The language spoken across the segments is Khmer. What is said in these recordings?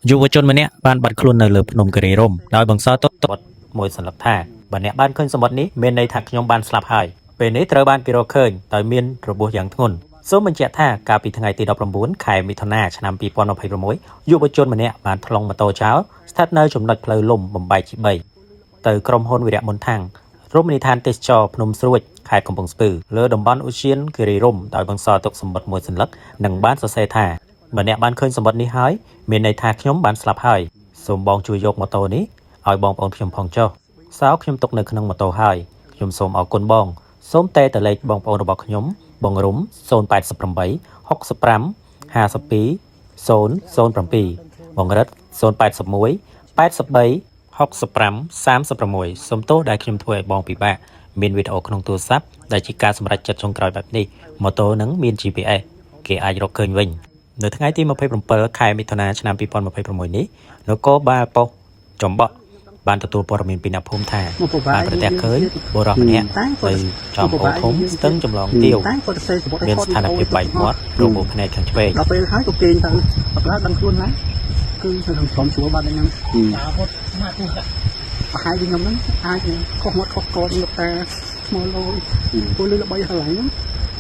យុវជនម្នាក់បានបាត់ខ្លួននៅលើភ្នំគិរីរម្យដោយបង្សល់ទុកបទមួយសន្លឹកថាបើអ្នកបានឃើញសម្បត្តិនេះមានន័យថាខ្ញុំបានស្លាប់ហើយពេលនេះត្រូវបានគេរកឃើញដោយមានរបួសយ៉ាងធ្ងន់សូមបញ្ជាក់ថាកាលពីថ្ងៃទី19ខែមិថុនាឆ្នាំ2026យុវជនម្នាក់បានថ្លុងម៉ូតូចោលស្ថិតនៅចំណុចផ្លូវលំបំបែកជា3ទៅក្រុមហ៊ុនវីរៈមុនថាំងរមណីយដ្ឋានទេសចរភ្នំស្រួចខេត្តកំពង់ស្ពឺលើតំបន់ឧទ្យានគិរីរម្យដោយបង្សល់ទុកសម្បត្តិមួយសន្លឹកនិងបានសរសេរថាបើអ្នកបានឃើញសម្បត្តិនេះហើយមានន័យថាខ្ញុំបានស្លាប់ហើយសូមបងជួយយកម៉ូតូនេះឲ្យបងប្អូនខ្ញុំផងចុះសោខ្ញុំទុកនៅក្នុងម៉ូតូហើយខ្ញុំសូមអរគុណបងសូមតេតលេខបងប្អូនរបស់ខ្ញុំបងរុំ088 65 52 007បងរិទ្ធ081 83 65 36សូមទោសដែលខ្ញុំធ្វើឲ្យបងពិបាកមានវីដេអូក្នុងទូរស័ព្ទដែលជាការសម្រេចចិត្តចុងក្រោយបែបនេះម៉ូតូនឹងមាន GPS គេអាចរកឃើញវិញនៅថ្ងៃទី27ខែមិថុនាឆ្នាំ2026នេះនគរបាលប៉ុស្តិ៍ចំបក់បានទទួលព័ត៌មានពីអ្នកភូមិថាបានប្រទះឃើញបុរសម្នាក់នៅចំអូធំស្ទឹងចម្លងទាវ តែគាត់ទៅសេសម្បត្តិ មានស្ថានភាពបែកមាត់របួសភ្នែកខាងឆ្វេង ដល់ពេលហើយក៏គេងទៅដល់ពេលដឹងខ្លួនឡើងគឺនៅក្នុងក្រុមស្រួលបាត់ហ្នឹងប្រហែលជាខ្ញុំហ្នឹងអាចខុសមាត់ខុសកលោកតាឈ្មោះលោពលលឺល្បីកន្លែងហ្នឹង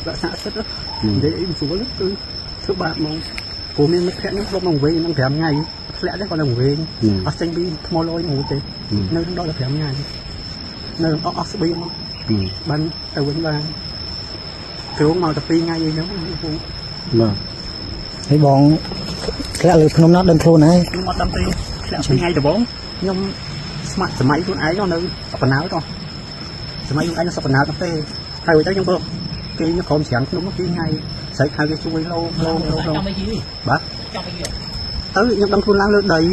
លក្ខណៈសិទ្ធនិយាយអីមិនស្រួលគឺធ្វើបាបហ្មងព្រោះមានមិត្តភក្តិហ្នឹងធ្លាប់មកវិញហ្នឹង5ថ្ងៃធ្លាក់ទេគាត់នៅវិញអត់ចេញពីថ្មលយហ្នឹងទេនៅដល់15ថ្ងៃនៅអស់អស់ស្បៀងបានទៅវិញបានគ្រូមកតែ2ថ្ងៃអីហ្នឹងពូ បាទហើយបងធ្លាក់លើភ្នំណាដឹងខ្លួនហើយ ខ្ញុំអត់ដឹងទេធ្លាក់ពីថ្ងៃដំបូងខ្ញុំស្មាក់សម័យខ្លួនឯងនៅសប្តាហ៍តោះសម័យខ្លួនឯងនៅសប្តាហ៍តោះទេហើយទៅខ្ញុំក៏គេខ្ញុំក្រុមច្រាំងខ្ញុំពីថ្ងៃស្រីហៅគេជួយលោលោលោលោបាទទៅខ្ញុំដឹងខ្លួនឡើងលើដី។